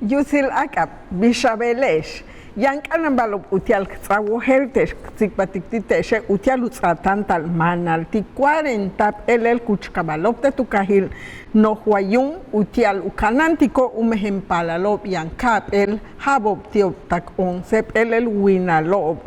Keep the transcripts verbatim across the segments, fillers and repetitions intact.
Yutsil Áak'ab, bix a beele'ex. Yaan k'a'ana'an ba'alo'ob uti'al k ts'a'ab wojéelte'ex, k tsikbaltik ti' te'exe' uti'al u ts'aatáanta'al máanal ti' cuarenta p'éelel kuchkabalo'ob te' tu kaajil Noj Wayuu, uti'al u kanáantiko'ob u mejen paalalo'ob yaan ka'ap'éel ja'abo'ob ti'ob tak once p'éelel winalo'ob.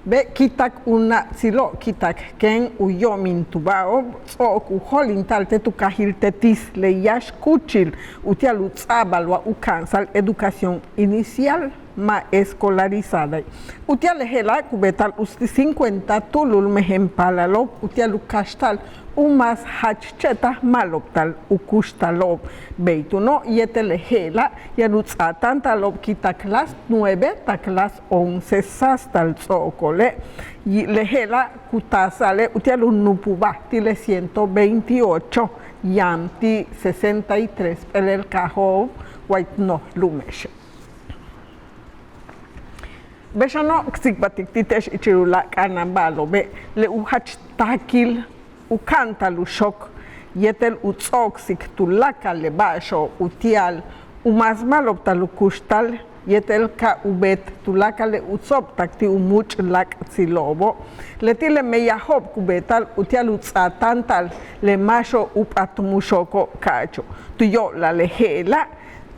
Beey, ki'itak u na'absilo', ki'itak kéen u yo'omintuba'ob, ts'o'ok u jo'olinta'al te' tu kaajil Tetis le yáax kúuchil uti'al u ts'a'abal wa u ka'ansa'al educación inicial ma' escolarizada. Uti'al le je'ela' ku beeta'al uts ti' cincuenta túulul mejen paalalo'ob uti'al u kaxta'al u más jach che'taj ma'alobta'al u kuxtalo'ob. Beey túuno', yéetel le je'ela' yaan u ts'aatáanta'alo'ob ki'itak las nueve tak las once sáastal ts'o'okole'. Le je'ela' ku taasa'ale' uti'al u nupubáa ti' le ciento veintiocho yaan ti' sesenta y tres p'éelel kaajo'ob way tu noj lu'ume'exe'. Bey xano' k tsikbaltik ti' te'ex ichil u láak' k'a'ana'an ba'alo'obe', le u jach taakil u ka'antal u xook yéetel u ts'o'oksik tuláakal le ba'axo'ob uti'al u más ma'alobta'al u kuxtal yéetel ka u beet tuláakal le utso'ob tak ti' u múuch' láak'tsilo'obo'. Leti' le meyajo'ob ku beeta'al uti'al u ts'aatáanta'al le máaxo'ob u p'atmuxo'oko' ka'acho'. Tu yo'olal le je'ela'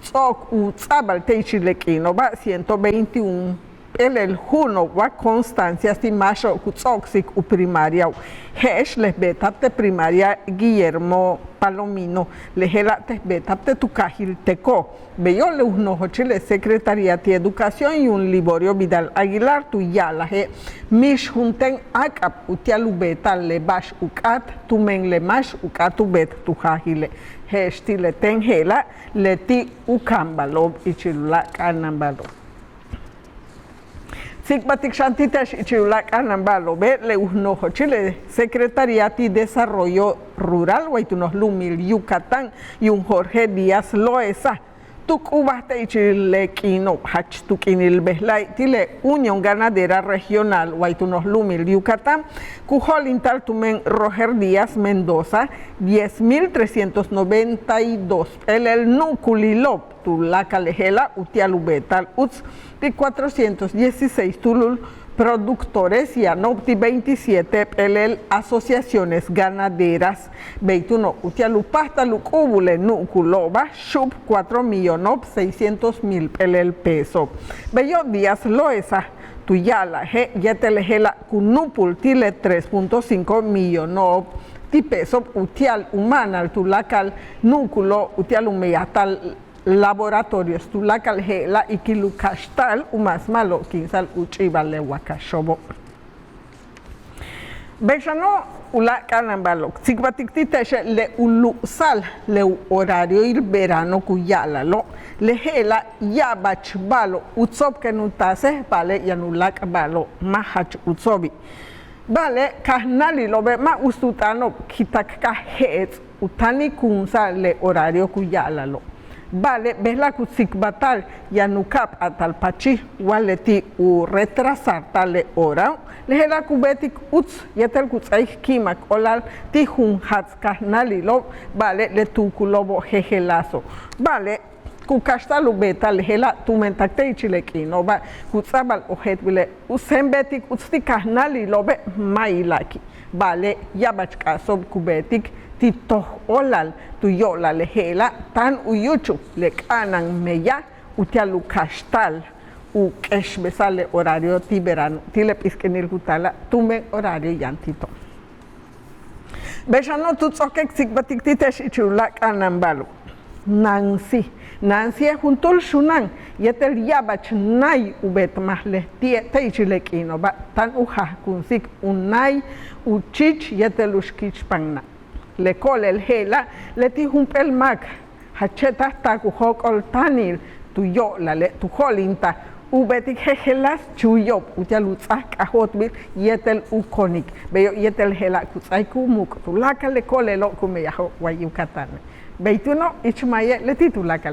ts'o'ok u ts'a'abal te' ichil le k'iino'oba' ciento veintiún p'éelel ju'uno'ob wa constancias ti' máaxo'ob ku ts'o'oksik u primariao'. Je'ex le beeta'ab te' primaria Guillermo Palomino, le je'ela' te' beeta'ab te' tu kaajil Teco. Beyo', le u nojochil le Secretaría ti' Educación yuum Liborio Vidal Aguilar tu ya'alaje' mix juntéen áak'ab uti'al u beeta'al le ba'ax u k'áat tumen le máax u k'áat u beet tu jaajile'. Je'ex ti' le téen je'ela' leti' u kaanbalo'ob ichil u láak' k'a'ana'an ba'alo'ob. Tsikbaltik xan ti' te'ex ichil u láak' k'a'ana'an ba'alo'obe', le u nojochil le Secretaría ti' Desarrollo Rural way tu noj lu'umil Yucatán yuum Jorge Díaz Loesa, tu k'ubaj te' ichil le k'iino'ob jach tu k'iinil bejla'e' ti' le Unión Ganadera Regional way tu noj lu'umil Yucatán, ku jo'olinta'al tumen Roger Díaz Mendoza diez mil trescientos noventa y dos p'éelel nu'ukulilo'ob. Tuláakal le je'ela' uti'al u beeta'al uts ti' cuatrocientos dieciséis túulul productores yano'ob ti' veintisiete p'éelel asociaciones ganaderas. Beey túuno', uti'al u páajtal u k'u'ubul le nu'ukulo'oba' xu'up cuatro millono'ob seiscientos mil p'éelel peso. Beyo', Díaz Loesa tu ya'alaje' yéetel le je'ela' ku nu'upul ti' le tres punto cinco millono'ob ti' pesob uti'al u ma'anal tuláakal nu'ukulo'ob uti'al u meyajta'al laboratorios tuláakal je'ela' ikil u kaxta'al u más ma'alob ki'insa'al u ch'i'ibal le wakaxo'obo'. Bey xano' u láak' k'a'ana'an ba'alo'ob, k tsikbaltik ti' te'exe' le u lu'usa'al le u horarioil verano ku ya'alalo', le je'ela' ya'abach ba'alo'ob utso'ob kéen u taasej, ba'ale' yaan u láak' ba'alo'ob ma' jach utso'obi'. Ba'ale' kajnáalilo'obe' ma' uts tu t'aano'ob ki'itak ka je'ets' u táanikunsa'al le horario ku ya'alalo'. Ba'ale' bejla'e' ku tsikbalta'al yaan u ka'a p'aata'al pachij wa leti' u retrasarta'al le horao', le je'ela' ku beetik uts yéetel ku ts'áaik ki'imak óolal ti' junjaats' kajnáalilo'ob, ba'ale' le tuukulo'obo' jejeláaso'. Ba'ale' ku kaxta'al u beeta'al le je'ela' tumen tak te' ichil le k'iino'oba' ku ts'a'abal ojéeltbile' u séen beetik uts ti' kajnáalilo'obe' ma' ila'aki'. Ba'ale' ya'abach k'aaso'ob ku beetik ti' toj óolal. Tu yo'olal le je'ela' táan u yúuchul le k'a'ana'an meyaj uti'al u kaxta'al u k'exbesa'al le horario ti' verano ti' le p'isk'inil ku taala' tumen horario yaan ti' to'on. Bey xano' tu ts'o'oke' k tsikbaltik ti' te'ex ichil u láak' k'a'ana'an ba'alo'ob. Nancy. Nancy juntúul xunan yéetel ya'abach náay u beetmaj leti'e' te' ichil le k'iino'oba' táan u jakunsik u náay, u chich yéetel u xkichpan na'. Le ko'olel je'ela' leti' jump'éel máak jach che'taj taak u jóok'ol táanil. Tu yo'olale' tu jo'olintaj u beetik jejeláas chuuyo'ob uti'al u ts'áaj k'ajóoltbil yéetel u konik. Beyo' yéetel je'ela' ku ts'áaik u muuk' tuláakal le ko'olelo' ku meyajo'ob way Yucatáne'. Bey túuno' ich maye' leti' tuláakal.